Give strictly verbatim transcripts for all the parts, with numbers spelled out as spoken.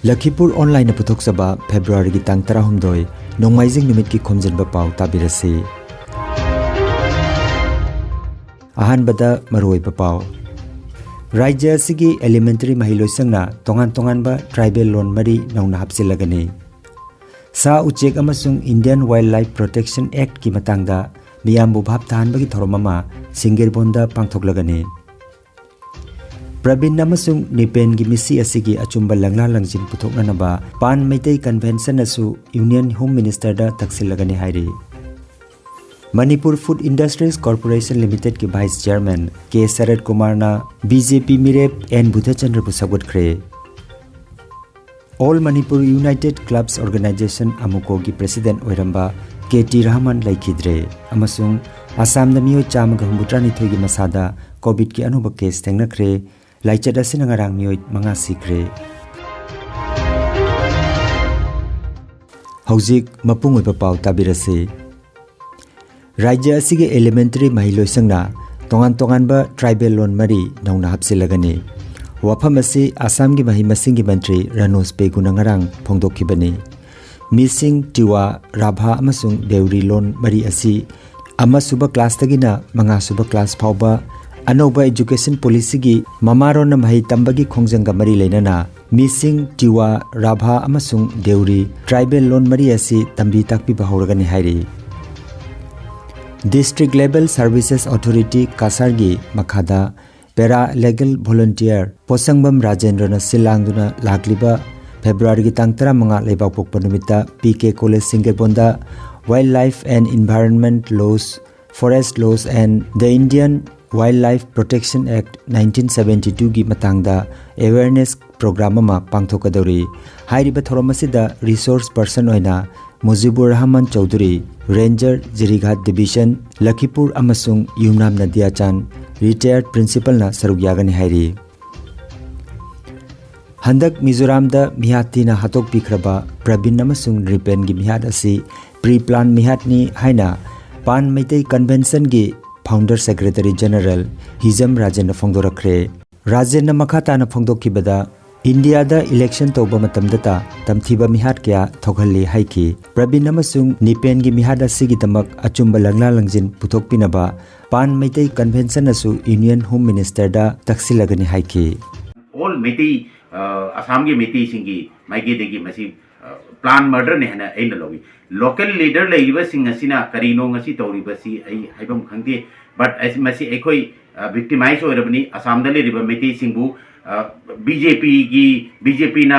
ꯂꯈꯤꯄꯨꯔ ꯑꯣꯟꯂꯥꯏꯟꯅ ꯄꯨꯊꯣꯛꯆꯕ ꯐꯦꯕ꯭ꯔꯨꯋꯥꯔꯤꯒꯤ ꯇꯥꯡ ꯇꯔꯥꯍꯨꯝꯗꯣꯏ, ꯅꯣꯡꯃꯥꯏꯖꯤꯡ ꯅꯨꯃꯤꯠꯀꯤ ꯈꯣꯝꯖꯤꯟꯕ ꯄꯥꯎ ꯇꯥꯕꯤꯔꯁꯤ꯫ ꯑꯍꯥꯟꯕꯗ ꯃꯔꯨꯑꯣꯏꯕ ꯄꯥꯎ꯫ ꯔꯥꯖ꯭ꯌ ꯑꯁꯤꯒꯤ elementary ꯃꯍꯩꯂꯣꯏꯁꯪꯅ ꯇꯣꯉꯥꯟ ꯇꯣꯉꯥꯟꯕ tribal ꯂꯣꯟ ꯃꯔꯤ ꯅꯧꯅ ꯍꯥꯞꯆꯤꯜꯂꯒꯅꯤ꯫ ꯁꯥ ꯎꯆꯦꯛ ꯑꯃꯁꯨꯡ Indian Wildlife Protection Actꯀꯤ ꯃꯇꯥꯡꯗ ꯃꯤꯌꯥꯝꯕꯨ ꯚꯥꯞ ꯇꯥꯍꯟꯕꯒꯤ ꯊꯧꯔꯝ ꯑꯃ ꯁꯤꯡꯒꯤꯔꯕꯣꯟꯗ ꯄꯥꯡꯊꯣꯛꯂꯒꯅꯤ꯫ ꯄ꯭ꯔꯕꯤꯟ ꯑꯃꯁꯨꯡ ꯅꯤꯄꯦꯟꯒꯤ ꯃꯤꯠꯁꯤ ꯑꯁꯤꯒꯤ ꯑꯆꯨꯝꯕ ꯂꯪꯂꯥ ꯂꯪꯁꯤꯟ ꯄꯨꯊꯣꯛꯅꯅꯕ ꯄꯥꯟ ꯃꯩꯇꯩ convention ꯑꯁꯨ Union Home Ministerꯗ ꯇꯛꯁꯤꯜꯂꯒꯅꯤ ꯍꯥꯏꯔꯤ꯫ Manipur Food Industries Corporation Limitedꯀꯤ vice chairman ꯀꯦ ꯁꯔꯠ ꯀꯨꯃꯥꯔꯅ ꯕꯤ ꯖꯦ ꯄꯤ ꯃꯤꯔꯦꯞ ꯑꯦꯟ ꯕꯨꯙꯆꯟꯗ꯭ꯔꯕꯨ ꯁꯧꯒꯠꯈ꯭ꯔꯦ꯫ All Manipur United Clubs Organisation, ꯑꯃꯨꯀꯣꯒꯤ president ꯑꯣꯏꯔꯝꯕ ꯀꯦ ꯇꯤ ꯔꯍꯃꯟ ꯂꯩꯈꯤꯗ꯭ꯔꯦ ꯑꯃꯁꯨꯡ ꯑꯁꯥꯝꯗ ꯃꯤꯑꯣꯏ ꯆꯥꯝꯃꯒ ꯍꯨꯝꯐꯨꯇꯔꯥꯅꯤꯊꯣꯏꯒꯤ ꯃꯁꯥꯗ COVIDꯀꯤ ꯑꯅꯧꯕ case ꯊꯦꯡꯅꯈ꯭ꯔꯦ꯫ ꯂꯥꯏꯆꯠ ꯑꯁꯤꯅ ꯉꯔꯥꯡ ꯃꯤꯑꯣꯏ ꯃꯉꯥ ꯁꯤꯈ꯭ꯔꯦ꯫ ꯍꯧꯖꯤꯛ ꯃꯄꯨꯡ ꯑꯣꯏꯕ ꯄꯥꯎ ꯇꯥꯕꯤꯔꯁꯤ꯫ ꯔꯥꯖ꯭ꯌ ꯑꯁꯤꯒꯤ elementary ꯃꯍꯩꯂꯣꯏꯁꯪꯅ ꯇꯣꯉꯥꯟ ꯇꯣꯉꯥꯟꯕ tribal ꯂꯣꯟ ꯃꯔꯤ ꯅꯧꯅ ꯍꯥꯞꯆꯤꯜꯂꯒꯅꯤ꯫ ꯋꯥꯐꯝ ꯑꯁꯤ ꯑꯁꯥꯝꯒꯤ ꯃꯍꯩ ꯃꯁꯤꯡꯒꯤ ꯃꯟꯇ꯭ꯔꯤ ꯔꯥꯅꯣꯖ ꯄꯦꯒꯨꯅ ꯉꯔꯥꯡ ꯐꯣꯡꯗꯣꯛꯈꯤꯕꯅꯤ꯫ ꯃꯤꯁꯤꯡ, ꯇꯤꯋꯥ, ꯔꯥꯚꯥ ꯑꯃꯁꯨꯡ ꯗꯦꯎꯔꯤ ꯂꯣꯟ ꯃꯔꯤ ꯑꯁꯤ ꯑꯃꯁꯨꯕ classꯇꯒꯤꯅ ꯃꯉꯥꯁꯨꯕ class ꯐꯥꯎꯕ ꯑꯅꯧꯕ education policyꯒꯤ ꯃꯃꯥꯔꯣꯟꯅ ꯃꯍꯩ ꯇꯝꯕꯒꯤ ꯈꯣꯡꯖꯪꯒ ꯃꯔꯤ ꯂꯩꯅꯅ ꯃꯤꯁꯤꯡ, ꯇꯤꯋꯥ, ꯔꯥꯚꯥ ꯑꯃꯁꯨꯡ ꯗꯦꯎꯔꯤ tribal ꯂꯣꯟ ꯃꯔꯤ ꯑꯁꯤ ꯇꯝꯕꯤ ꯇꯥꯛꯄꯤꯕ ꯍꯧꯔꯒꯅꯤ ꯍꯥꯏꯔꯤ꯫ District Level Services Authority ꯀꯁꯥꯔꯒꯤ ꯃꯈꯥꯗ paralegal volunteer ꯄꯣꯠꯁꯪꯕꯝ ꯔꯥꯖꯦꯟꯗ꯭ꯔꯅ ꯁꯤꯜ ꯂꯥꯡꯗꯨꯅ ꯂꯥꯛꯂꯤꯕ ꯐꯦꯕ꯭ꯔꯨꯋꯥꯔꯤꯒꯤ ꯇꯥꯡ ꯇꯔꯥꯃꯉꯥ ꯂꯩꯕꯥꯛꯄꯣꯛꯄ ꯅꯨꯃꯤꯠꯇ ꯄꯤ ꯀꯦ ꯀꯣꯂꯦꯖ ꯁꯤꯡꯒꯔꯕꯣꯟꯗ Wildlife and Environment Laws, Forest Laws and the Indian Wildlife Protection Act nineteen seventy twoꯒꯤ ꯃꯇꯥꯡꯗ awareness program ꯑꯃ ꯄꯥꯡꯊꯣꯛꯀꯗꯧꯔꯤ꯫ ꯍꯥꯏꯔꯤꯕ ꯊꯧꯔꯝ ꯑꯁꯤꯗ resource person ꯑꯣꯏꯅ ꯃꯨꯖꯤꯕꯨꯔ ꯔꯍꯃꯟ ꯆꯧꯙꯨꯔꯤ, Ranger, ꯖꯤꯔꯤꯘꯥꯠ Division, ꯂꯈꯤꯄꯨꯔ, ꯑꯃꯁꯨꯡ ꯌꯨꯝꯅꯥꯝ ꯅꯗꯤꯌꯥꯆꯥꯟ, retired principalꯅ ꯁꯔꯨꯛ ꯌꯥꯒꯅꯤ ꯍꯥꯏꯔꯤ꯫ ꯍꯟꯗꯛ ꯃꯤꯖꯣꯔꯥꯝꯗ ꯃꯤꯍꯥꯠ ꯊꯤꯅ ꯍꯥꯠꯇꯣꯛꯄꯤꯈ꯭ꯔꯕ ꯄ꯭ꯔꯕꯤꯟ ꯑꯃꯁꯨꯡ ꯅ꯭ꯔꯤꯄꯦꯟꯒꯤ ꯃꯤꯍꯥꯠ ꯑꯁꯤ pre-plan ꯃꯤꯍꯥꯠꯅꯤ ꯍꯥꯏꯅ ꯄꯥꯟ ꯃꯩꯇꯩ conventionꯒꯤ founder secretary general ꯍꯤꯖꯝ ꯔꯥꯖꯦꯟꯅ ꯐꯣꯡꯗꯣꯔꯛꯈ꯭ꯔꯦ꯫ ꯔꯥꯖꯦꯟꯅ ꯃꯈꯥ ꯇꯥꯅ ꯐꯣꯡꯗꯣꯛꯈꯤꯕꯗ, ꯏꯟꯗꯤꯌꯥꯗ ꯏꯂꯦꯛꯁꯟ ꯇꯧꯕ ꯃꯇꯝꯗꯇ ꯇꯝꯊꯤꯕ ꯃꯤꯍꯥꯠ ꯀꯌꯥ ꯊꯣꯛꯍꯜꯂꯤ ꯍꯥꯏꯈꯤ꯫ ꯄ꯭ꯔꯕꯤꯟ ꯑꯃꯁꯨꯡ ꯅꯤꯄꯦꯟꯒꯤ ꯃꯤꯍꯥꯠ ꯑꯁꯤꯒꯤꯗꯃꯛ ꯑꯆꯨꯝꯕ ꯂꯪꯂꯥ ꯂꯪꯖꯤꯟ ꯄꯨꯊꯣꯛꯄꯤꯅꯕ ꯄꯥꯟ ꯃꯩꯇꯩ ꯀꯟꯚꯦꯟꯁꯟꯅꯁꯨ ꯌꯨꯅꯤꯌꯟ ꯍꯣꯝ ꯃꯤꯅꯤꯁꯇꯔꯗ ꯇꯛꯁꯤꯜꯂꯒꯅꯤ ꯍꯥꯏꯈꯤ꯫ ꯑꯣꯜ ꯃꯩꯇꯩ ꯑ, ꯑꯁꯥꯝꯒꯤ ꯃꯩꯇꯩꯁꯤꯡꯒꯤ ꯃꯥꯏꯀꯩꯗꯒꯤ ꯃꯁꯤ ꯄ꯭ꯂꯥꯟ ꯃꯔꯗꯔꯅꯤ ꯍꯥꯏꯅ ꯑꯩꯅ ꯂꯧꯏ꯫ ꯂꯣꯀꯦꯜ ꯂꯤꯗꯔ ꯂꯩꯔꯤꯕꯁꯤꯡ ꯑꯁꯤꯅ ꯀꯔꯤꯅꯣ ꯉꯁꯤ ꯇꯧꯔꯤꯕꯁꯤ ꯑꯩ ꯍꯥꯏꯐꯝ ꯈꯪꯗꯦ꯫ ꯕꯠ ꯃꯁꯤ ꯑꯩꯈꯣꯏ ꯚꯤꯛꯇꯤꯃꯥꯏꯁ ꯑꯣꯏꯔꯕꯅꯤ꯫ ꯑꯁꯥꯝꯗ ꯂꯩꯔꯤꯕ ꯃꯩꯇꯩꯁꯤꯡꯕꯨ ꯕꯤ ꯖꯦ ꯄꯤꯒꯤ ꯕꯤ ꯖꯦ ꯄꯤꯅ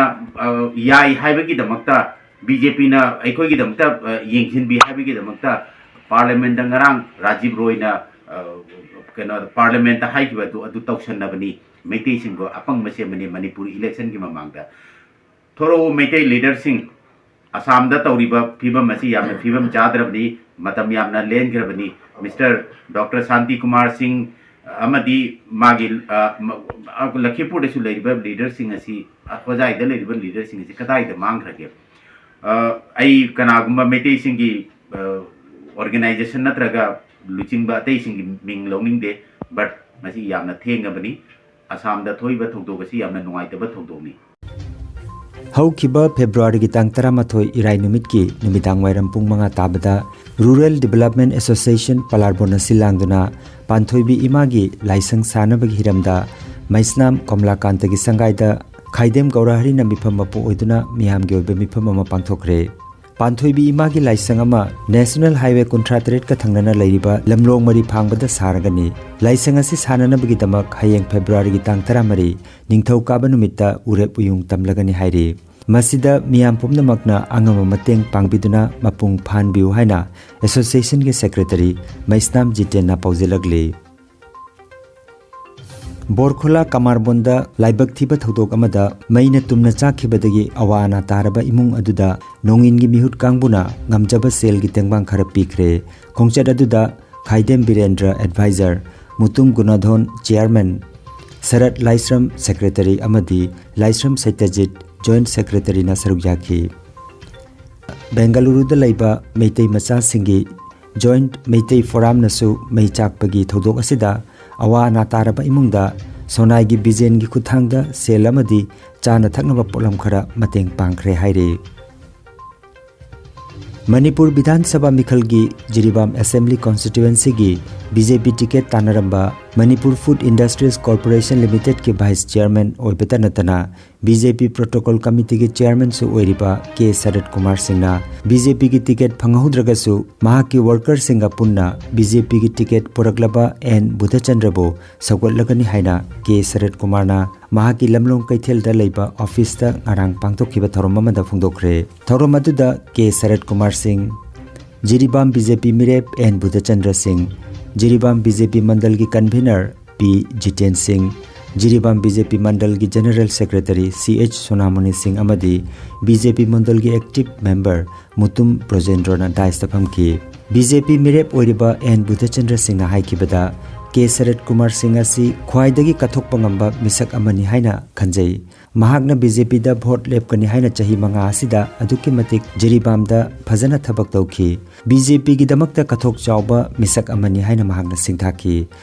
ꯌꯥꯏ ꯍꯥꯏꯕꯒꯤꯗꯃꯛꯇ, ꯕꯤ ꯖꯦ ꯄꯤꯅ ꯑꯩꯈꯣꯏꯒꯤꯗꯃꯛꯇ ꯑ, ꯌꯦꯡꯁꯤꯟꯕꯤ ꯍꯥꯏꯕꯒꯤꯗꯃꯛꯇ ꯄꯥꯔꯂꯤꯌꯥꯃꯦꯟꯗ ꯉꯔꯥꯡ ꯔꯥꯖꯤꯕ ꯔꯣꯏꯅ ꯑ, ꯀꯩꯅꯣ ꯄꯥꯔꯂꯤꯌꯥꯃꯦꯟꯗ ꯍꯥꯏꯈꯤꯕ ꯑꯗꯨ ꯑꯗꯨ ꯇꯧꯁꯟꯅꯕꯅꯤ꯫ ꯃꯩꯇꯩꯁꯤꯡꯕꯨ ꯑꯄꯪꯕ ꯁꯦꯝꯕꯅꯤ ꯃꯅꯤꯄꯨꯔ ꯏꯂꯦꯛꯁꯟꯒꯤ ꯃꯃꯥꯡꯗ꯫ ꯊꯣꯔꯛꯎ ꯃꯩꯇꯩ ꯂꯤꯗꯔꯁꯤꯡ, ꯑꯁꯥꯝꯗ ꯇꯧꯔꯤꯕ ꯐꯤꯕꯝ ꯑꯁꯤ ꯌꯥꯝꯅ ꯐꯤꯕꯝ ꯆꯥꯗ꯭ꯔꯕꯅꯤ꯫ ꯃꯇꯝ ꯌꯥꯝꯅ ꯂꯦꯟꯈ꯭ꯔꯕꯅꯤ꯫ ꯃꯤꯁꯇꯔ ꯗꯣꯛꯇꯔ ꯁꯥꯟꯇꯤ ꯀꯨꯃꯥꯔ ꯁꯤꯡ ꯑꯃꯗꯤ ꯃꯥꯒꯤ ꯑ, ꯃ-, ꯑ, ꯂꯈꯤꯄꯨꯔꯗꯁꯨ ꯂꯩꯔꯤꯕ ꯂꯤꯗꯔꯁꯤꯡ ꯑꯁꯤ, ꯑ, ꯍꯣꯖꯥꯏꯗ ꯂꯩꯔꯤꯕ ꯂꯤꯗꯔꯁꯤꯡ ꯑꯁꯤ ꯀꯗꯥꯏꯗ ꯃꯥꯡꯈ꯭ꯔꯒꯦ? ꯑ, ꯑꯩ ꯀꯅꯥꯒꯨꯝꯕ ꯃꯩꯇꯩꯁꯤꯡꯒꯤ ꯑꯣꯔꯒꯅꯥꯏꯖꯦꯁꯟ ꯅꯠꯇ꯭ꯔꯒ ꯂꯨꯆꯤꯡꯕ ꯑꯇꯩꯁꯤꯡꯒꯤ ꯃꯤꯡ ꯂꯧꯅꯤꯡꯗꯦ꯫ ꯕꯠ ꯃꯁꯤ ꯌꯥꯝꯅ ꯊꯦꯡꯉꯕꯅꯤ꯫ ꯑꯁꯥꯝꯗ ꯊꯣꯛꯏꯕ ꯊꯧꯗꯣꯛ ꯑꯁꯤ ꯌꯥꯝꯅ ꯅꯨꯡꯉꯥꯏꯇꯕ ꯊꯧꯗꯣꯛꯅꯤ꯫ ꯍꯧꯈꯤꯕ ꯐꯦꯕ꯭ꯔꯨꯋꯥꯔꯤꯒꯤ ꯇꯥꯡ ꯇꯔꯥꯃꯥꯊꯣꯏ ꯏꯔꯥꯏ ꯅꯨꯃꯤꯠꯀꯤ ꯅꯨꯃꯤꯗꯥꯡ ꯋꯥꯏꯔꯝ ꯄꯨꯡ ꯃꯉꯥ ꯇꯥꯕꯗ ꯔꯨꯔꯦꯜ ꯗꯤꯕꯂꯞꯃꯦꯟ ꯑꯦꯁꯣꯁꯤꯌꯦꯁꯟ ꯄꯂꯥꯔꯕꯣꯟꯅ ꯁꯤꯜ ꯂꯥꯡꯗꯨꯅ ꯄꯥꯟꯊꯣꯏꯕꯤ ꯏꯃꯥꯒꯤ ꯂꯥꯏꯁꯪ ꯁꯥꯅꯕꯒꯤ ꯍꯤꯔꯝꯗ ꯃꯩꯁꯅꯥꯝ ꯀꯣꯝꯂꯥꯀꯥꯟꯇꯒꯤ ꯁꯪꯒꯥꯏꯗ ꯈꯥꯏꯗꯦꯝ ꯒꯧꯔꯍꯔꯤꯅ ꯃꯤꯐꯝ ꯃꯄꯨ ꯑꯣꯏꯗꯨꯅ ꯃꯤꯌꯥꯝꯒꯤ ꯑꯣꯏꯕ ꯃꯤꯐꯝ ꯑꯃ ꯄꯥꯡꯊꯣꯛꯈ꯭ꯔꯦ꯫ ꯄꯥꯟꯊꯣꯏꯕꯤ ꯏꯃꯥꯒꯤ ꯂꯥꯏꯁꯪ ꯑꯃ ꯅꯦꯁꯅꯦꯜ ꯍꯥꯏꯋꯦ ꯀꯨꯟꯊ꯭ꯔꯥ ꯇꯔꯦꯠꯀ ꯊꯪꯅꯅ ꯂꯩꯔꯤꯕ ꯂꯝꯂꯣꯡ ꯃꯔꯤ ꯐꯥꯡꯕꯗ ꯁꯥꯔꯒꯅꯤ꯫ ꯂꯥꯏꯁꯪ ꯑꯁꯤ ꯁꯥꯅꯅꯕꯒꯤꯗꯃꯛ ꯍꯌꯦꯡ ꯐꯦꯕ꯭ꯔꯨꯋꯥꯔꯤꯒꯤ ꯇꯥꯡ ꯇꯔꯥꯃꯔꯤ, ꯅꯤꯡꯊꯧꯀꯥꯕ ꯅꯨꯃꯤꯠꯇ ꯎꯔꯦꯞ ꯎꯌꯨꯡ ꯇꯝꯂꯒꯅꯤ ꯍꯥꯏꯔꯤ꯫ ꯃꯁꯤꯗ ꯃꯤꯌꯥꯝ ꯄꯨꯝꯅꯃꯛꯅ ꯑꯉꯝꯕ ꯃꯇꯦꯡ ꯄꯥꯡꯕꯤꯗꯨꯅ ꯃꯄꯨꯡ ꯐꯥꯍꯟꯕꯤꯌꯨ ꯍꯥꯏꯅ ꯑꯦꯁꯣꯁꯤꯌꯦꯁꯟꯒꯤ ꯁꯦꯀ꯭ꯔꯦꯇꯔꯤ ꯃꯩꯁꯅꯥꯝ ꯖꯤꯇꯦꯟꯅ ꯄꯥꯎꯖꯦꯜꯂꯛꯂꯤ꯫ ꯕꯣꯔꯈꯨꯂꯥ ꯀꯃꯥꯔꯕꯣꯟꯗ ꯂꯥꯏꯕꯛ ꯊꯤꯕ ꯊꯧꯗꯣꯛ ꯑꯃꯗ ꯃꯩꯅ ꯇꯨꯝꯅ ꯆꯥꯛꯈꯤꯕꯗꯒꯤ ꯑꯋꯥ ꯑꯅꯥ ꯇꯥꯔꯕ ꯏꯃꯨꯡ ꯑꯗꯨꯗ ꯅꯣꯡꯏꯟꯒꯤ ꯃꯤꯍꯨꯠ ꯀꯥꯡꯕꯨꯅ ꯉꯝꯖꯕ ꯁꯦꯜꯒꯤ ꯇꯦꯡꯕꯥꯡ ꯈꯔ ꯄꯤꯈ꯭ꯔꯦ꯫ ꯈꯣꯡꯆꯠ ꯑꯗꯨꯗ ꯈꯥꯏꯗꯦꯝ ꯕꯤꯔꯦꯟꯗ꯭ꯔ ꯑꯦꯗꯚꯥꯏꯖꯔ, ꯃꯨꯇꯨꯝ ꯒꯨꯅꯥꯙꯣꯟ ꯆꯤꯌꯥꯔꯃꯦꯟ, ꯁꯔꯠ ꯂꯥꯏꯁ꯭ꯔꯝ ꯁꯦꯀ꯭ꯔꯦꯇꯔꯤ ꯑꯃꯗꯤ ꯂꯥꯏꯁ꯭ꯔꯝ ꯁꯩꯇꯖꯤꯠ ꯖꯣꯏꯟꯠ ꯁꯦꯀ꯭ꯔꯦꯇꯔꯤꯅ ꯁꯔꯨꯛ ꯌꯥꯈꯤ꯫ ꯕꯦꯡꯒꯂꯨꯔꯨꯗ ꯂꯩꯕ ꯃꯩꯇꯩ ꯃꯆꯥꯁꯤꯡꯒꯤ ꯖꯣꯏꯟꯠ ꯃꯩꯇꯩ ꯐꯣꯔꯝꯅꯁꯨ ꯃꯩ ꯆꯥꯛꯄꯒꯤ ꯊꯧꯗꯣꯛ ꯑꯁꯤꯗ ꯑꯋꯥ ꯑꯅꯥ ꯇꯥꯔꯕ ꯏꯃꯨꯡꯗ ꯁꯣꯅꯥꯏꯒꯤ ꯕꯤꯖꯦꯟꯒꯤ ꯈꯨꯠꯊꯥꯡꯗ ꯁꯦꯜ ꯑꯃꯗꯤ ꯆꯥꯅ ꯊꯛꯅꯕ ꯄꯣꯠꯂꯝ ꯈꯔ ꯃꯇꯦꯡ ꯄꯥꯡꯈ꯭ꯔꯦ ꯍꯥꯏꯔꯤ꯫ ꯃꯅꯤꯄꯨꯔ ꯕꯤꯙꯥꯟ ꯁꯚꯥ ꯃꯤꯈꯜꯒꯤ ꯖꯤꯔꯤꯕꯥꯝ ꯑꯦꯁꯦꯝꯕ꯭ꯂꯤ ꯀꯣꯟꯁꯇꯤꯇ꯭ꯋꯦꯟꯁꯤꯒꯤ ꯕꯤ ꯖꯦ ꯄꯤ ꯇꯤꯀꯦꯠ ꯇꯥꯟꯅꯔꯝꯕ ꯃꯅꯤꯄꯨꯔ ꯐꯨꯗ ꯏꯟꯗꯁꯇ꯭ꯔꯤꯁ ꯀꯣꯔꯄꯣꯔꯦꯁꯟ ꯂꯤꯃꯤꯇꯦꯗꯀꯤ ꯚꯥꯏꯁ ꯆꯤꯌꯔꯃꯦꯟ ꯑꯣꯏꯕꯇ ꯅꯠꯇꯅ ꯕꯤ ꯖꯦ ꯄꯤ ꯄ꯭ꯔꯣꯇꯣꯀꯣꯜ ꯀꯃꯤꯇꯤꯒꯤ ꯆꯤꯌꯔꯃꯦꯟꯁꯨ ꯑꯣꯏꯔꯤꯕ ꯀꯦ ꯁꯔꯠ ꯀꯨꯃꯥꯔ ꯁꯤꯡꯅ ꯕꯤ ꯖꯦ ꯄꯤꯒꯤ ꯇꯤꯀꯦꯠ ꯐꯪꯍꯧꯗ꯭ꯔꯒꯁꯨ ꯃꯍꯥꯛꯀꯤ ꯋꯥꯔꯀꯔꯁꯤꯡꯒ ꯄꯨꯟꯅ ꯕꯤ ꯖꯦ ꯄꯤꯒꯤ ꯇꯤꯀꯦꯠ ꯄꯨꯔꯛꯂꯕ ꯑꯦꯟ ꯕꯨꯙꯆꯟꯗ꯭ꯔꯕꯨ ꯁꯧꯒꯠꯂꯒꯅꯤ ꯍꯥꯏꯅ ꯀꯦ ꯁꯔꯠ ꯀꯨꯃꯥꯔꯅ ꯃꯍꯥꯛꯀꯤ ꯂꯝꯂꯣꯡ ꯀꯩꯊꯦꯜꯗ ꯂꯩꯕ ꯑꯣꯐꯤꯁꯇ ꯉꯔꯥꯡ ꯄꯥꯡꯊꯣꯛꯈꯤꯕ ꯊꯧꯔꯝ ꯑꯃꯗ ꯐꯣꯡꯗꯣꯛꯈ꯭ꯔꯦ꯫ ꯊꯧꯔꯝ ꯑꯗꯨꯗ ꯀꯦ ꯁꯔꯠ ꯀꯨꯃꯥꯔ ꯁꯤꯡ, ꯖꯤꯔꯤꯕꯥꯝ ꯕꯤ ꯖꯦ ꯄꯤ ꯃꯤꯔꯦꯞ ꯑꯦꯟ ꯕꯨꯙꯆꯟꯗ꯭ꯔ ꯁꯤꯡ, ꯖꯤꯔꯤꯕꯥꯝ ꯕꯤ ꯖꯦ ꯄꯤ ꯃꯟꯗꯜꯒꯤ ꯀꯟꯚꯤꯅꯔ ꯄꯤ ꯖꯤꯇꯦꯟ ꯁꯤꯡ, ꯖꯤꯔꯤꯕꯥꯝ ꯕꯤ ꯖꯦ ꯄꯤ ꯃꯟꯗꯜꯒꯤ ꯖꯦꯅꯔꯦꯜ ꯁꯦꯀ꯭ꯔꯦꯇꯔꯤ ꯁꯤ ꯑꯩꯆ ꯁꯣꯅꯥꯃꯣꯅꯤ ꯁꯤꯡ ꯑꯃꯗꯤ ꯕꯤ ꯖꯦ ꯄꯤ ꯃꯟꯗꯜꯒꯤ active member Mutum ꯕ꯭ꯔꯣꯖꯦꯟꯗ꯭ꯔꯣꯅ ꯗꯥꯏꯁꯇ ꯐꯝꯈꯤ꯫ B J P ꯃꯤꯔꯦꯞ ꯑꯣꯏꯔꯤꯕ ꯑꯦꯟ ꯕꯨꯙꯆꯟꯗ꯭ꯔ ꯁꯤꯡꯅ ꯍꯥꯏꯈꯤꯕꯗ, ꯀꯦ ꯁꯔꯠ ꯀꯨꯃꯥꯔ ꯁꯤꯡ ꯑꯁꯤ ꯈ꯭ꯋꯥꯏꯗꯒꯤ ꯀꯠꯊꯣꯛꯄ ꯉꯝꯕ ꯃꯤꯁꯛ ꯑꯃꯅꯤ ꯍꯥꯏꯅ ꯈꯟꯖꯩ꯫ ꯃꯍꯥꯛꯅ ꯕꯤ ꯖꯦ ꯄꯤꯗ ꯚꯣꯠ ꯂꯦꯞꯀꯅꯤ ꯍꯥꯏꯅ ꯆꯍꯤ ꯃꯉꯥ ꯑꯁꯤꯗ ꯑꯗꯨꯛꯀꯤ ꯃꯇꯤꯛ ꯖꯤꯔꯤꯕꯥꯝꯗ ꯐꯖꯅ ꯊꯕꯛ ꯇꯧꯈꯤ꯫ ꯕꯤ ꯖꯦ ꯄꯤꯒꯤꯗꯃꯛꯇ ꯀꯠꯊꯣꯛ ꯆꯥꯎꯕ ꯃꯤꯁꯛ ꯑꯃꯅꯤ ꯍꯥꯏꯅ ꯃꯍꯥꯛꯅ ꯁꯤꯡꯊꯥꯈꯤ꯫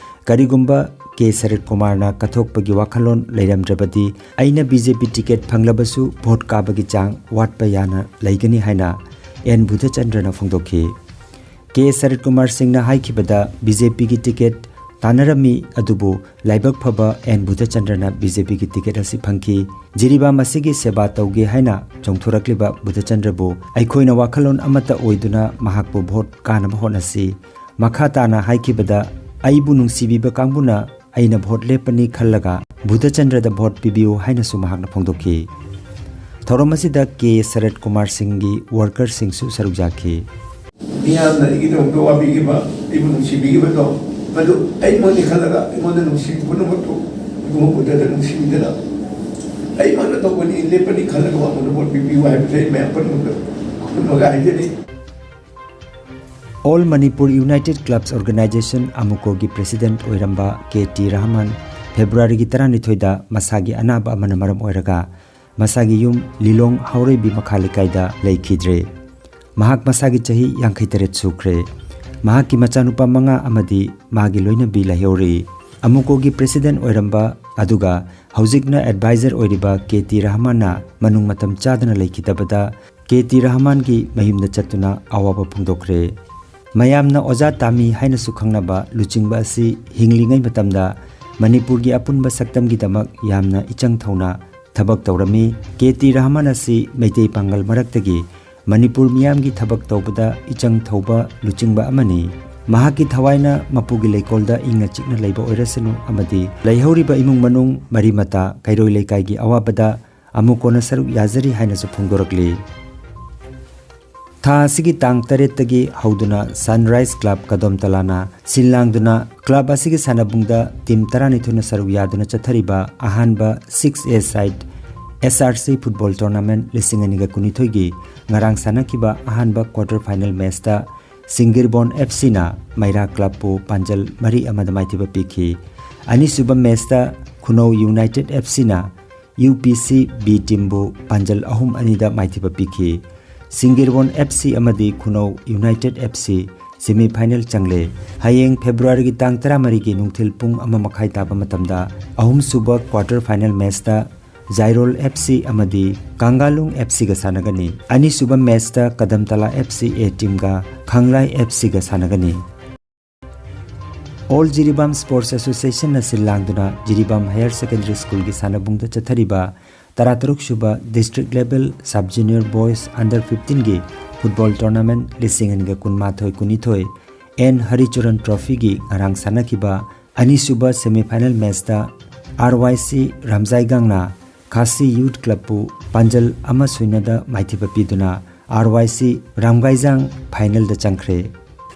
ꯀꯔꯤꯒꯨꯝꯕ ꯀꯦ ꯁꯔꯠ ꯀꯨꯃꯥꯔꯅ ꯀꯠꯊꯣꯛꯄꯒꯤ ꯋꯥꯈꯜꯂꯣꯟ ꯂꯩꯔꯝꯗ꯭ꯔꯕꯗꯤ ꯑꯩꯅ B J P ticket ꯐꯪꯂꯕꯁꯨ vote ꯀꯥꯕꯒꯤ ꯆꯥꯡ ꯋꯥꯠꯄ ꯌꯥꯅ ꯂꯩꯒꯅꯤ ꯍꯥꯏꯅ ꯑꯦꯟ ꯕꯨꯙꯆꯟꯗ꯭ꯔꯅ ꯐꯣꯡꯗꯣꯛꯈꯤ꯫ ꯀꯦ ꯁꯔꯠ ꯀꯨꯃꯥꯔ ꯁꯤꯡꯅ ꯍꯥꯏꯈꯤꯕꯗ, ꯕꯤ ꯖꯦ ꯄꯤꯒꯤ ꯇꯤꯀꯦꯠ ꯇꯥꯟꯅꯔꯝꯃꯤ, ꯑꯗꯨꯕꯨ ꯂꯥꯏꯕꯛ ꯐꯕ ꯑꯦꯟ ꯕꯨꯙꯆꯟꯗ꯭ꯔꯅ ꯕꯤ ꯖꯦ ꯄꯤꯒꯤ ꯇꯤꯀꯦꯠ ꯑꯁꯤ ꯐꯪꯈꯤ꯫ ꯖꯤꯔꯤꯕꯥꯝ ꯑꯁꯤꯒꯤ ꯁꯦꯕꯥ ꯇꯧꯒꯦ ꯍꯥꯏꯅ ꯆꯣꯡꯊꯣꯔꯛꯂꯤꯕ ꯕꯨꯙꯆꯟꯗ꯭ꯔꯕꯨ ꯑꯩꯈꯣꯏꯅ ꯋꯥꯈꯜꯂꯣꯟ ꯑꯃꯠꯇ ꯑꯣꯏꯗꯨꯅ ꯃꯍꯥꯛꯄꯨ ꯚꯣꯠ ꯀꯥꯅꯕ ꯍꯣꯠꯅꯁꯤ꯫ ꯃꯈꯥ ꯇꯥꯅ ꯍꯥꯏꯈꯤꯕꯗ, ꯑꯩꯕꯨ ꯅꯨꯡꯁꯤꯕꯤꯕ ꯀꯥꯡꯕꯨꯅ ꯑꯩꯅ ꯚꯣꯠ ꯂꯦꯞꯄꯅꯤ ꯈꯜꯂꯒ ꯕꯨꯙꯆꯟꯗ꯭ꯔꯗ ꯚꯣꯠ ꯄꯤꯕꯤꯌꯨ ꯍꯥꯏꯅꯁꯨ ꯃꯍꯥꯛꯅ ꯐꯣꯡꯗꯣꯛꯈꯤ꯫ ꯊꯧꯔꯝ ꯑꯁꯤꯗ ꯀꯦ ꯁꯔꯠ ꯀꯨꯃꯥꯔ ꯁꯤꯡꯒꯤ ꯋꯥꯔꯀꯔꯁꯤꯡꯁꯨ ꯁꯔꯨꯛ ꯌꯥꯈꯤ꯫ ꯃꯤꯌꯥꯝꯅ ꯑꯩꯒꯤꯗꯃꯛꯇ ꯋꯥꯕꯤꯈꯤꯕ, ꯑꯩꯕꯨ ꯅꯨꯡꯁꯤꯕꯤꯈꯤꯕꯗꯣ, ꯃꯗꯨ ꯑꯩꯉꯣꯟꯗ ꯈꯜꯂꯒ ꯑꯩꯉꯣꯟꯗ ꯅꯨꯡꯁꯤꯕ ꯄꯨꯝꯅꯃꯛꯇꯨ ꯑꯗꯨꯒꯨꯝꯕ ꯕꯨꯙꯗ ꯅꯨꯡꯁꯤꯕꯤꯗꯅ ꯑꯩ ꯃꯥꯅ ꯇꯧꯕꯅꯤ, ꯂꯦꯞꯄꯅꯤ ꯈꯜꯂꯒ ꯃꯉꯣꯟꯗ ꯚꯣꯠ ꯄꯤꯕꯤꯌꯨ ꯍꯥꯏꯕꯁꯦ ꯑꯩ ꯃꯌꯥꯝ ꯄꯨꯝꯅꯃꯛꯇ ꯈꯨꯔꯨꯝꯃꯒ ꯍꯥꯏꯖꯔꯤ꯫ All Manipur united clubs organisation, ꯑꯃꯨꯀꯣꯒꯤ ꯄ꯭ꯔꯦꯁꯤꯗꯦꯟꯠ ꯑꯣꯏꯔꯝꯕ ꯀꯦ ꯇꯤ ꯔꯍꯃꯟ ꯐꯦꯕ꯭ꯔꯨꯋꯥꯔꯤꯒꯤ ꯇꯔꯥꯅꯤꯊꯣꯏꯗ ꯃꯁꯥꯒꯤ ꯑꯅꯥꯕ ꯑꯃꯅ ꯃꯔꯝ ꯑꯣꯏꯔꯒ ꯃꯁꯥꯒꯤ ꯌꯨꯝ ꯂꯤꯂꯣꯡ ꯍꯥꯎꯔꯩꯕꯤ ꯃꯈꯥ ꯂꯩꯀꯥꯏꯗ ꯂꯩꯈꯤꯗ꯭ꯔꯦ꯫ ꯃꯍꯥꯛ ꯃꯁꯥꯒꯤ ꯆꯍꯤ ꯌꯥꯡꯈꯩ ꯇꯔꯦꯠ ꯁꯨꯈ꯭ꯔꯦ꯫ ꯃꯍꯥꯛꯀꯤ ꯃꯆꯥꯅꯨꯄꯥ ꯃꯉꯥ ꯑꯃꯗꯤ ꯃꯥꯒꯤ ꯂꯣꯏꯅꯕꯤ ꯂꯩꯍꯧꯔꯤ꯫ ꯑꯃꯨꯀꯣꯒꯤ ꯄ꯭ꯔꯦꯁꯤꯗꯦꯟ ꯑꯣꯏꯔꯝꯕ ꯑꯗꯨꯒ ꯍꯧꯖꯤꯛꯅ ꯑꯦꯗꯚꯥꯏꯖꯔ ꯑꯣꯏꯔꯤꯕ ꯀꯦ ꯇꯤ ꯔꯍꯃꯥꯟꯅ ꯃꯅꯨꯡ ꯃꯇꯝ ꯆꯥꯗꯅ ꯂꯩꯈꯤꯗꯕꯗ ꯀꯦ ꯇꯤ ꯔꯍꯃꯥꯟꯒꯤ ꯃꯌꯨꯝꯗ ꯆꯠꯇꯨꯅ ꯑꯋꯥꯕ ꯐꯣꯡꯗꯣꯛꯈ꯭ꯔꯦ꯫ ꯃꯌꯥꯝꯅ ꯑꯣꯖꯥ ꯇꯥꯃꯤ ꯍꯥꯏꯅꯁꯨ ꯈꯪꯅꯕ ꯂꯨꯆꯤꯡꯕ ꯑꯁꯤ ꯍꯤꯡꯂꯤꯉꯩ ꯃꯇꯝꯗ ꯃꯅꯤꯄꯨꯔꯒꯤ ꯑꯄꯨꯟꯕ ꯁꯛꯇꯝꯒꯤꯗꯃꯛ ꯌꯥꯝꯅ ꯏꯆꯪ ꯊꯧꯅ ꯊꯕꯛ ꯇꯧꯔꯝꯃꯤ꯫ ꯀꯦ ꯇꯤ ꯔꯍꯃꯥꯟ ꯑꯁꯤ ꯃꯩꯇꯩ ꯄꯥꯡꯒꯜ ꯃꯔꯛꯇꯒꯤ ꯃꯅꯤꯄꯨꯔ ꯃꯤꯌꯥꯝꯒꯤ ꯊꯕꯛ ꯇꯧꯕꯗ ꯏꯆꯪ ꯊꯧꯕ ꯂꯨꯆꯤꯡꯕ ꯑꯃꯅꯤ꯫ ꯃꯍꯥꯛꯀꯤ ꯊꯋꯥꯏꯅ ꯃꯄꯨꯒꯤ ꯂꯩꯀꯣꯜꯗ ꯏꯪꯅ ꯆꯤꯛꯅ ꯂꯩꯕ ꯑꯣꯏꯔꯁꯅꯨ ꯑꯃꯗꯤ ꯂꯩꯍꯧꯔꯤꯕ ꯏꯃꯨꯡ ꯃꯅꯨꯡ, ꯃꯔꯤ ꯃꯇꯥ, ꯀꯩꯔꯣꯏ ꯂꯩꯀꯥꯏꯒꯤ ꯑꯋꯥꯕꯗ ꯑꯃꯨꯛ ꯀꯣꯟꯅ ꯁꯔꯨꯛ ꯌꯥꯖꯔꯤ ꯍꯥꯏꯅꯁꯨ ꯐꯣꯡꯗꯣꯔꯛꯂꯤ꯫ ꯊꯥ ꯑꯁꯤꯒꯤ ꯇꯥꯡ ꯇꯔꯦꯠꯇꯒꯤ ꯍꯧꯗꯨꯅ ꯁꯟꯔꯥꯏꯖ ꯀ꯭ꯂꯕ ꯀꯗꯣꯝꯇꯂꯥꯅ ꯁꯤꯜ ꯂꯥꯡꯗꯨꯅ ꯀ꯭ꯂꯕ ꯑꯁꯤꯒꯤ ꯁꯥꯟꯅꯕꯨꯡꯗ ꯇꯤꯝ ꯇꯔꯥꯅꯤꯊꯣꯏꯅ ꯁꯔꯨꯛ ꯌꯥꯗꯨꯅ ꯆꯠꯊꯔꯤꯕ ꯑꯍꯥꯟꯕ ꯁꯤꯛꯁ ꯑꯦ ꯁꯥꯏꯠ ꯑꯦꯁ ꯑꯥꯔ ꯁꯤ ꯐꯨꯠꯕꯣꯜ ꯇꯣꯔꯅꯥꯃꯦꯟꯠ ꯂꯤꯁꯤꯡ ꯑꯅꯤꯒ ꯀꯨꯟꯅꯤꯊꯣꯏꯒꯤ ꯉꯔꯥꯡ ꯁꯥꯟꯅꯈꯤꯕ ꯑꯍꯥꯟꯕ ꯀ꯭ꯋꯥꯇꯔ ꯐꯥꯏꯅꯦꯜ ꯃꯦꯆꯇ ꯁꯤꯡꯒꯤꯔꯕꯣꯟ ꯑꯦꯐ ꯁꯤꯅ ꯃꯩꯔꯥ ꯀ꯭ꯂꯕꯄꯨ ꯄꯥꯟꯖꯜ ꯃꯔꯤ ꯑꯃꯗ ꯃꯥꯏꯊꯤꯕ ꯄꯤꯈꯤ꯫ ꯑꯅꯤꯁꯨꯕ ꯃꯦꯆꯇ ꯈꯨꯅꯧ ꯌꯨꯅꯥꯏꯇꯦꯗ ꯑꯦꯐ ꯁꯤꯅ ꯌꯨ ꯄꯤ ꯁꯤ ꯕꯤ ꯇꯤꯝꯕꯨ ꯄꯥꯟꯖꯜ ꯑꯍꯨꯝ ꯑꯅꯤꯗ ꯃꯥꯏꯊꯤꯕ ꯄꯤꯈꯤ꯫ ꯁꯤꯡꯒꯤꯔꯕꯣꯟ ꯑꯦꯐ ꯁꯤ ꯑꯃꯗꯤ Khunou united F C semi final ꯆꯪꯂꯦ꯫ ꯍꯌꯦꯡ ꯐꯦꯕ꯭ꯔꯨꯋꯥꯔꯤꯒꯤ ꯇꯥꯡ ꯇꯔꯥꯃꯔꯤꯒꯤ ꯅꯨꯡꯊꯤꯜ ꯄꯨꯡ ꯑꯃ ꯃꯈꯥꯏ ꯇꯥꯕ ꯃꯇꯝꯗ ꯑꯍꯨꯝꯁꯨꯕ ꯀ꯭ꯋꯥꯇꯔ ꯐꯥꯏꯅꯦꯜ ꯃꯦꯆꯇ ꯖꯥꯏꯔꯣꯜ ꯑꯦꯐ ꯁꯤ ꯑꯃꯗꯤ ꯀꯥꯡꯒꯥꯂꯨꯡ ꯑꯦꯐ ꯁꯤꯒ ꯁꯥꯟꯅꯒꯅꯤ꯫ ꯑꯅꯤꯁꯨꯕ ꯃꯦꯆꯇ ꯀꯗꯝꯇꯂꯥ ꯑꯦꯐ ꯁꯤ ꯑꯦ ꯇꯤꯝꯒ ꯈꯥꯡꯂꯥꯏ ꯑꯦꯐ ꯁꯤꯒ ꯁꯥꯟꯅꯒꯅꯤ꯫ ꯑꯣꯜ ꯖꯤꯔꯤꯕꯥꯝ ꯁ꯭ꯄꯣꯔꯠꯁ ꯑꯦꯁꯣꯁꯤꯌꯦꯁꯟꯅ ꯁꯤꯜ ꯂꯥꯡꯗꯨꯅ ꯖꯤꯔꯤꯕꯥꯝ ꯍꯥꯌꯔ ꯁꯦꯀꯦꯟꯗꯔꯤ ꯁ꯭ꯀꯨꯜꯒꯤ ꯁꯥꯟꯅꯕꯨꯡꯗ ꯆꯠꯊꯔꯤꯕ ꯇꯔꯥꯇꯔꯨꯛ ꯁꯨꯕ district level sub junior boys under ꯐꯤꯐꯇꯤꯟꯒꯤ ꯐꯨꯠꯕꯣꯜ ꯇꯣꯔꯅꯥꯃꯦꯟꯠ ꯂꯤꯁꯤꯡ ꯑꯅꯤꯒ ꯀꯨꯟꯃꯥꯊꯣꯏ ꯀꯨꯟꯅꯤꯊꯣꯏ ꯑꯦꯟ ꯍꯔꯤꯆꯔꯟ ꯇ꯭ꯔꯣꯐꯤꯒꯤ ꯉꯔꯥꯡ ꯁꯥꯟꯅꯈꯤꯕ ꯑꯅꯤꯁꯨꯕ ꯁꯦꯃꯤ ꯐꯥꯏꯅꯦꯜ ꯃꯦꯆꯇ ꯑꯥꯔ ꯋꯥꯏ ꯁꯤ ꯔꯥꯝꯖꯥꯏꯒꯥꯡꯅ ꯈꯥꯁꯤ ꯌꯨꯠ ꯀ꯭ꯂꯕꯄꯨ ꯄꯥꯟꯖꯜ ꯑꯃ ꯁꯨꯏꯅꯗ ꯃꯥꯏꯊꯤꯕ ꯄꯤꯗꯨꯅ ꯑꯥꯔ ꯋꯥꯏ ꯁꯤ ꯔꯥꯝꯒꯥꯏꯖꯥꯡ ꯐꯥꯏꯅꯦꯜꯗ ꯆꯪꯈ꯭ꯔꯦ꯫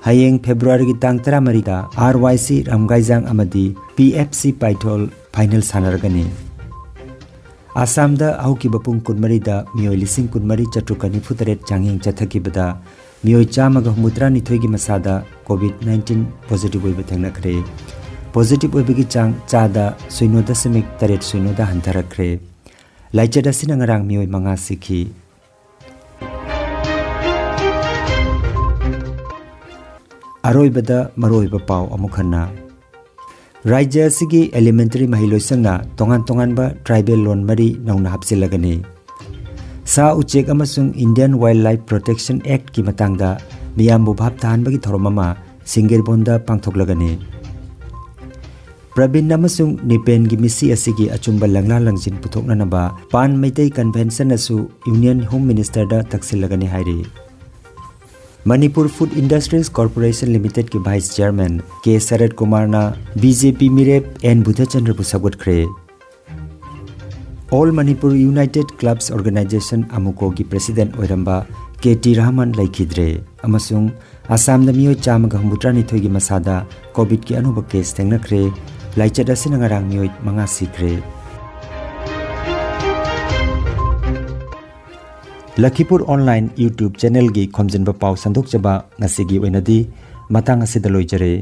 ꯍꯌꯦꯡ ꯐꯦꯕ꯭ꯔꯨꯋꯥꯔꯤꯒꯤ ꯇꯥꯡ ꯇꯔꯥꯃꯔꯤꯗ ꯑꯥꯔ ꯋꯥꯏ ꯁꯤ ꯔꯥꯝꯒꯥꯏꯖꯥꯡ ꯑꯃꯗꯤ ꯄꯤ ꯑꯦꯐ ꯁꯤ ꯄꯥꯏꯊꯣꯜ ꯐꯥꯏꯅꯦꯜ ꯁꯥꯟꯅꯔꯒꯅꯤ꯫ ꯑꯁꯥꯝꯗ ꯍꯧꯈꯤꯕ ꯄꯨꯡ ꯀꯨꯟꯃꯔꯤꯗ ꯃꯤꯑꯣꯏ ꯂꯤꯁꯤꯡ ꯀꯨꯟꯃꯔꯤ ꯆꯥꯇ꯭ꯔꯨꯛꯀ ꯅꯤꯐꯨ ꯇꯔꯦꯠ ꯆꯥꯡꯌꯦꯡ ꯆꯠꯊꯈꯤꯕꯗ ꯃꯤꯑꯣꯏ ꯆꯥꯝꯃꯒ ꯍꯨꯝꯐꯨꯇꯔꯥꯅꯤꯊꯣꯏꯒꯤ ꯃꯁꯥꯗ ꯀꯣꯚꯤꯗ ꯅꯥꯏꯟꯇꯤꯟ ꯄꯣꯖꯤꯇꯤꯚ ꯑꯣꯏꯕ ꯊꯦꯡꯅꯈ꯭ꯔꯦ꯫ ꯄꯣꯖꯤꯇꯤꯚ ꯑꯣꯏꯕꯒꯤ ꯆꯥꯡ ꯆꯥꯗ ꯁꯤꯅꯣ ꯗꯁꯃꯤꯛ ꯇꯔꯦꯠ ꯁꯤꯅꯣꯗ ꯍꯟꯊꯔꯛꯈ꯭ꯔꯦ꯫ ꯂꯥꯏꯆꯠ ꯑꯁꯤꯅ ꯉꯔꯥꯡ ꯃꯤꯑꯣꯏ ꯃꯉꯥ ꯁꯤꯈꯤ꯫ ꯑꯔꯣꯏꯕꯗ ꯃꯔꯨꯑꯣꯏꯕ ꯄꯥꯎ ꯑꯃꯨꯛ ꯍꯟꯅ꯫ ꯔꯥꯖ꯭ꯌ ꯑꯁꯤꯒꯤ elementary ꯃꯍꯩꯂꯣꯏꯁꯪꯅ ꯇꯣꯉꯥꯟ ꯇꯣꯉꯥꯟꯕ tribal ꯂꯣꯟ ꯃꯔꯤ ꯅꯧꯅ ꯍꯥꯞꯆꯤꯜꯂꯒꯅꯤ꯫ ꯁꯥ ꯎꯆꯦꯛ ꯑꯃꯁꯨꯡ Indian Wildlife Protection Actꯀꯤ ꯃꯇꯥꯡꯗ ꯃꯤꯌꯥꯝꯕꯨ ꯚꯥꯞ ꯇꯥꯍꯟꯕꯒꯤ ꯊꯧꯔꯝ ꯑꯃ ꯁꯤꯡꯒꯤꯔꯕꯣꯟꯗ ꯄꯥꯡꯊꯣꯛꯂꯒꯅꯤ꯫ ꯄ꯭ꯔꯕꯤꯟ ꯑꯃꯁꯨꯡ ꯅꯤꯄꯦꯟꯒꯤ ꯃꯤꯁꯤ ꯑꯁꯤꯒꯤ ꯑꯆꯨꯝꯕ ꯂꯪꯂꯥ ꯂꯪꯖꯤꯟ ꯄꯨꯊꯣꯛꯅꯅꯕ ꯄꯥꯟ ꯃꯩꯇꯩ convention ꯑꯁꯨ Union Home Ministerꯗ ꯇꯛꯁꯤꯜꯂꯒꯅꯤ ꯍꯥꯏꯔꯤ꯫ Manipur Food Industries Corporation Limitedꯀꯤ Vice Chairman ꯀꯦ ꯁꯔꯠ ꯀꯨꯃꯥꯔꯅ ꯕꯤ ꯖꯦ ꯄꯤ ꯃꯤꯔꯦꯞ ꯑꯦꯟ ꯕꯨꯙꯆꯟꯗ꯭ꯔꯕꯨ ꯁꯧꯒꯠꯈ꯭ꯔꯦ꯫ All Manipur United Clubs Organisation, ꯑꯃꯨꯀꯣꯒꯤ president ꯑꯣꯏꯔꯝꯕ ꯀꯦ ꯇꯤ ꯔꯍꯃꯟ ꯂꯩꯈꯤꯗ꯭ꯔꯦ ꯑꯃꯁꯨꯡ ꯑꯁꯥꯝꯗ ꯃꯤꯑꯣꯏ ꯆꯥꯝꯃꯒ ꯍꯨꯝꯐꯨꯇꯔꯥꯅꯤꯊꯣꯏꯒꯤ ꯃꯁꯥꯗ COVID-ꯀꯤ ꯑꯅꯧꯕ case ꯊꯦꯡꯅꯈ꯭ꯔꯦ꯫ ꯂꯥꯏꯆꯠ ꯑꯁꯤꯅ ꯉꯔꯥꯡ ꯃꯤꯑꯣꯏ ꯃꯉꯥ ꯁꯤꯈ꯭ꯔꯦ꯫ ꯂꯈꯤꯄꯨꯔ Online YouTube channelꯒꯤ ꯈꯣꯝꯖꯤꯟꯕ ꯄꯥꯎ ꯁꯟꯗꯣꯛꯆꯕ ꯉꯁꯤꯒꯤ ꯑꯣꯏꯅꯗꯤ ꯃꯇꯥꯡ ꯑꯁꯤꯗ ꯂꯣꯏꯖꯔꯦ꯫